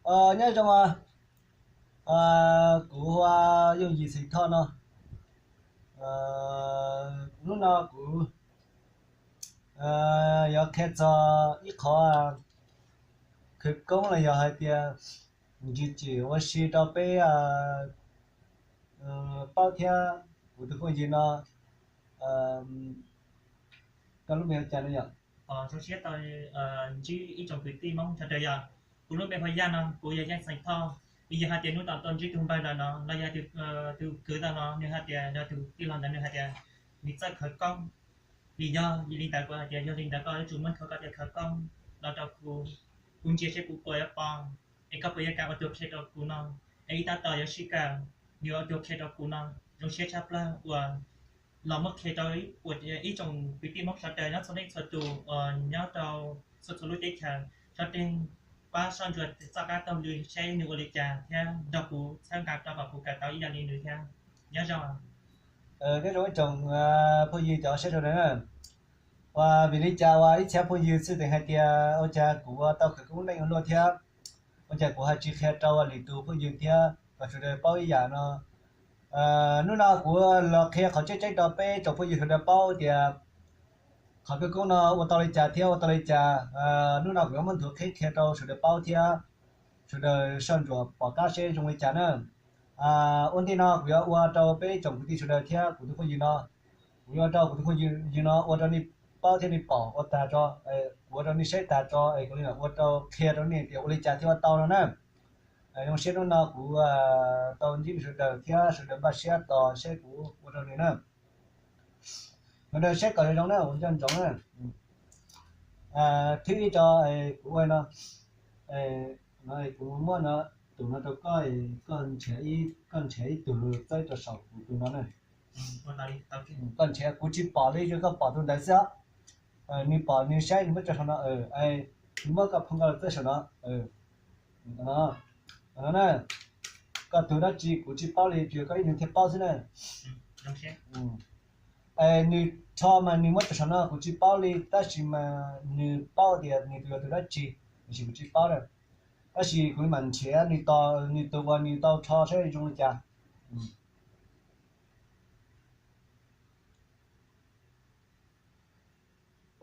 Nyob zoo, kuv hu ua Yooj Yim xeem Thoj no. Hnub no kuv yuav qhia txog ib qhov khawv koob los yog hais tias ntsis tsim ua si rau peb paub thiab. Kuv tus phooj ywg no, koj lub npe hu cas no yom? Zoo siab tau ntsib ib tsoom kwv tij Hmoob sawv daws yom. Kuv lub npe hu Yaj no, kuv yog Yaj xeem Thoj. Vim yog hais tias hnub no tau ntsib tus npawg ntawm no los yog tus kwv ntawm no, nws hais tias, yog tus tij laug ntawd nws hais tias nws txawj khawv koob. Vim yog li ntawd kuv hais tias yog li ntawd koj yuav tsum muab nthuav koj tias khawv koob los rau kuv, kuv ntsia seb kuv puas yuav pom, es koj puas yuav kam ua tus qhia rau kuv no, es ib tab tom yuav sib kam nws ua tus qhia rau kuv no. Zoo siab tshaj plaws uas los muab qhia rau ib tsoom kwv tij Hmoob sawv daws nyob txhua leej txhua tus uas nyob rau txhua txhua lub teb chaws sawv daws pab soj ntsuam txoj kab taug lw saib nws ua li cas thiab nrog kuv txhawb nqa rau kom kuv kawm tau ib yam li nws thiab. Nyob zoo. Nyob zoo ib tsoom phooj ywg cov saib sawv daws na. Uas vim li cas uas ib txhia phooj ywg txhais tes hais tias ua cas kuv ua tau khawv koob leej ua luaj thiab ua cas kuv hais tsis qhia rau lwm tus phooj ywg thiab kom sawv daws paub ib yam no. Hnub no kuv los qhia qhov tseeb tseeb rau peb tsoom phooj ywg sawv daws paub tias qhov khawv koob no ua tau li cas thiab ua tau li cas. Hnub no kuv yuav muab nthuav qheb qhia rau sawv daws paub thiab sawv daws soj ntsuam pom qab seb zoo li cas na. Ua ntej no kuv yuav ua rau peb tsoom kwv tij sawv daws thiab kuv tus phooj ywg no, kuv yuav ua rau kuv tus phooj ywg no ua rau nej paub thiab nej pom ua tag tso, kuv ua rau nej saib tag tso es kuv li ua rau qhia rau nej tias ua li cas thiaj ua tau no na. Zoo siab hnub no kuv tau ntsib nej sawv daws thiab sawv daws npaj siab tos saib kuv ua rau nws na. Sawv daws saib kom zoo zoo na, ua nco ntsoov na. Thib ib tso, kuv ua no, no kuv muab no, tus no rau koj, koj nrhiav ib tug txawb rau saum kuv tus no na. Koj nrhiav, kuv tsis pom li, yog koj pom tus ntawd xwb. Nws pom nws saib nws muab tso saum no, nws muab koj phoo koj los txawb saum no. No na, koj tus dab tsi kuv tsis paub li, tsuas yog koj ib leeg thiaj paub xwb na. Es nws rho mas nws muab tso saum no kuv tsis paub li, tab sis mas nws paub tias nws tus yog tus dab tsi, tiam sis kuv tsis paub na. Tab sis kuv mam nrhiav nws tus uas nws tau rho saib zoo li cas.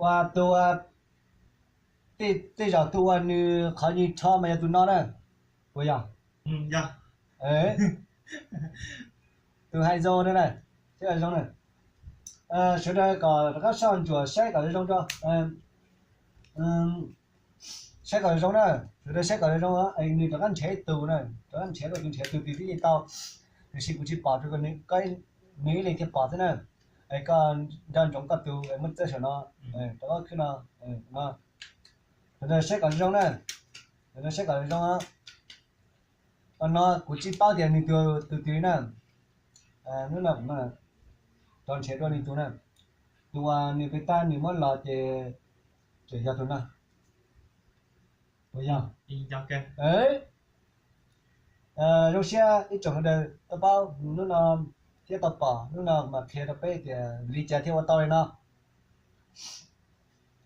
Uas tus, tej zaum tus uas nws qhov nws rho mas yog tus no na, puas yog? Tus hais zoo na, saib zoo na. Sawv daws kom rov qab soj ntsuam saib kom zoo tso. Saib kom zoo na, sawv daws saib kom zoo zoo, nws rov qab nrhiav ib tug na, rov qab nrhiav, koj tus nrhiav tus twg twb yeej tau, tiam sis kuv tsis pom, nws ib leeg thiaj pom xwb na. Es koj nco ntsoov koj tus muab txawb saum no, rov qab khwb no, no. Sawv daws saib kom zoo na, sawv daws saib kom zoo. Qhov no kuv tsis paub tias nws tus twg li na. Hnub no kuv rov nrhiav dua nws tus na, tus uas nws pem tag nws muab los ces tseem yog tus no. Puas yog? Zoo siab ib tsoom sawv daws tau paub hnub no thiab tau pom hnub no mas qhia rau peb tias vim li cas thiaj ua tau li no.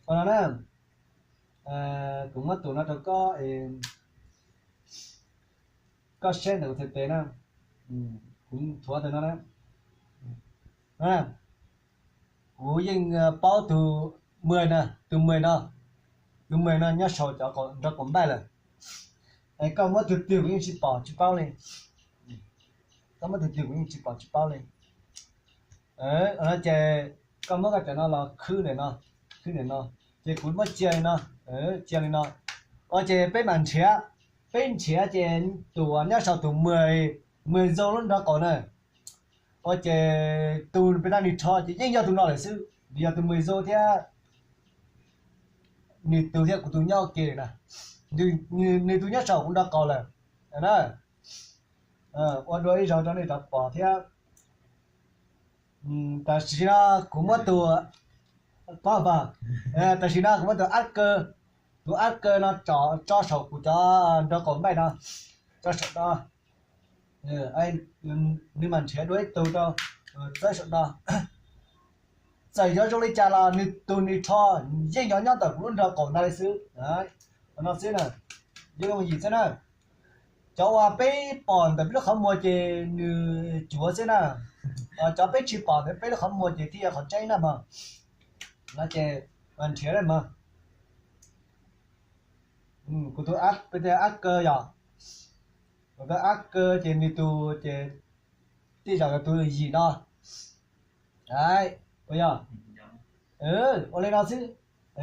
Qhov no na, kuv muab tus no rau koj, koj saib ntawm kuv txhais tes na, kuv thuav tus no na. Kuv yeej paub tus mười no, tus mười no, tus mười no nyob saum cov nraub qaum npaij lawm. Es koj muab tus twg kuv yeej tsis pom tsis paub li. Koj muab tus twg kuv yeej tsis pom tsis paub li. No ces koj muab koj cov no los khwb ntawm no, khwb ntawm no, ces kuv muab cia li no, cia li no. Ua ces peb mam nrhiav, peb nrhiav ces tus uas nyob saum tus mười, mười zoo lub nraub qaum na. Ua ces tus pem tag nws rho ces yeej yog tus no lawm xwb, vim yog tus mười zoo thiab nws tus thiab kuv tus nyob ua ke na, nws tus nyob saum kuv nraub qaum lawm na. Ua dua ib zaug rau nej rov pom thiab. Tam sim no kuv muab tus, pom, tam sim no kuv muab tus ab kaw, tus ab kaw no tso saum kuv cov nraub qaum npaij no, tso saum no. Nws mam nrhiav dua ib tug rau, txawb saum no. Txawm yuav zoo li cas los nws tus nws rho yeej yuav nyob ntawm kuv lub nraub qaum ntag li xwb. Qhov no xwb na, yooj yim xwb na. Cov uas peb pom ntawm peb lub qhov muag ces nws cuav xwb na. Cov peb tsis pom ntawm peb lub qhov muag ces thiaj yog qhov tseeb na mog. No ces nrhiav mog. Kuv tus ab kaw yom, kuv tus ab kaw ces nws tus ces tej zaum yog tus yim no. Ua yog, ua li no xwb.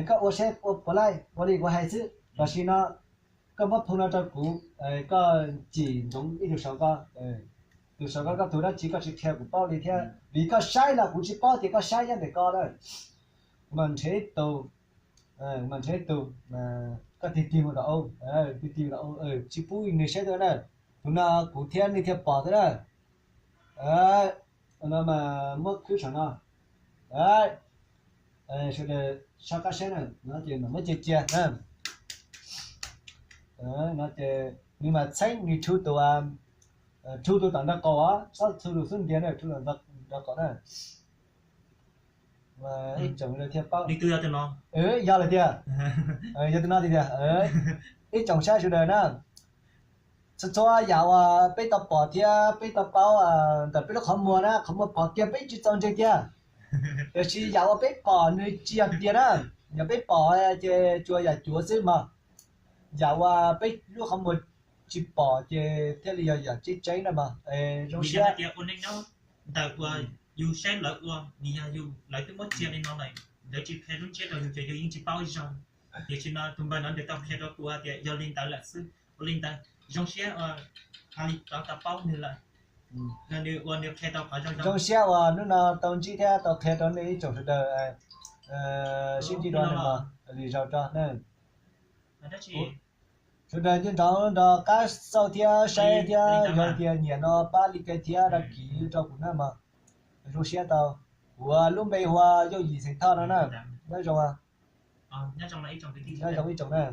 Koj ua saib ua puas laij ua li kuv hais xwb. Tam sim no koj muab phone no rau kuv, koj cim ntsoov ib tug saum ko, tus saum ko koj tus dab tsi koj tsis qhia kuv paub li thiab, vim koj saib los kuv tsis paub tias koj saib nyob ntawm ko na. Kuv mam nrhiav ib tug, kuv mam nrhiav ib tug, koj tig tig mus rau, tig tig mus rau, tsis pub nws saib tuaj na. Tus no kuv thiab nws thiaj pom xwb na. No mas muab khwb saum no. Sawv daws sab qab saib na, no ces mam muab cia cia na. No ces nws mam txheeb nws rhu tus, rhu tus tom nraub qaum, txhob rhu tus xub ntiag na, rhu tom nraub qaum na. Ib tsoom thiaj paub. Yog lawm tiag. Yog tus no tiag tiag. Ib tsoom saib sawv daws na, txhua txhua yam uas peb tau pom thiab peb tau paub ntawm peb lub qhov muag na, qhov muag pom kiag peb tsis txaus ntseeg tiag. Tiam sis yam uas peb pom nws tsis yog tiag na. Yog peb pom ces tsuas yam cuav xwb mog. Yam uas peb lub qhov muag tsis pom ces thiaj li yog yam tseeb tseeb na mog. Zoo siab tias ua neej nyob ntawm uas yus saib lawv ua, nws yog yus, lawv twb muab tsia li no lawm, lawv tsis qhia lub ntsiab rau yus ces yus yeej tsis paub zoo. Tiam sis no tus npawg no nws tau qhia rau kuv hais tias yog li ntawd lawm xwb. Ua li ntawd zoo siab uas hais li rov tau paub nws lawm. Nws ua nws qhia tau qhov zoo zoo. Zoo siab uas hnub no tau ntsib thiab tau qhia rau nej ib tsoom sawv daws sib ntsib dua na mog. Li zaus rau na. Sawv daws nco ntsoov nrog qab xauj thiab saib thiab yog tias nyiam no pab like thiab đăng ký rau kuv na mog. Zoo siab tau. Kuv lub npe hu ua Yooj Yim Xeem Thoj no na. Nyob zoo, nyob zoo ib tsoom na.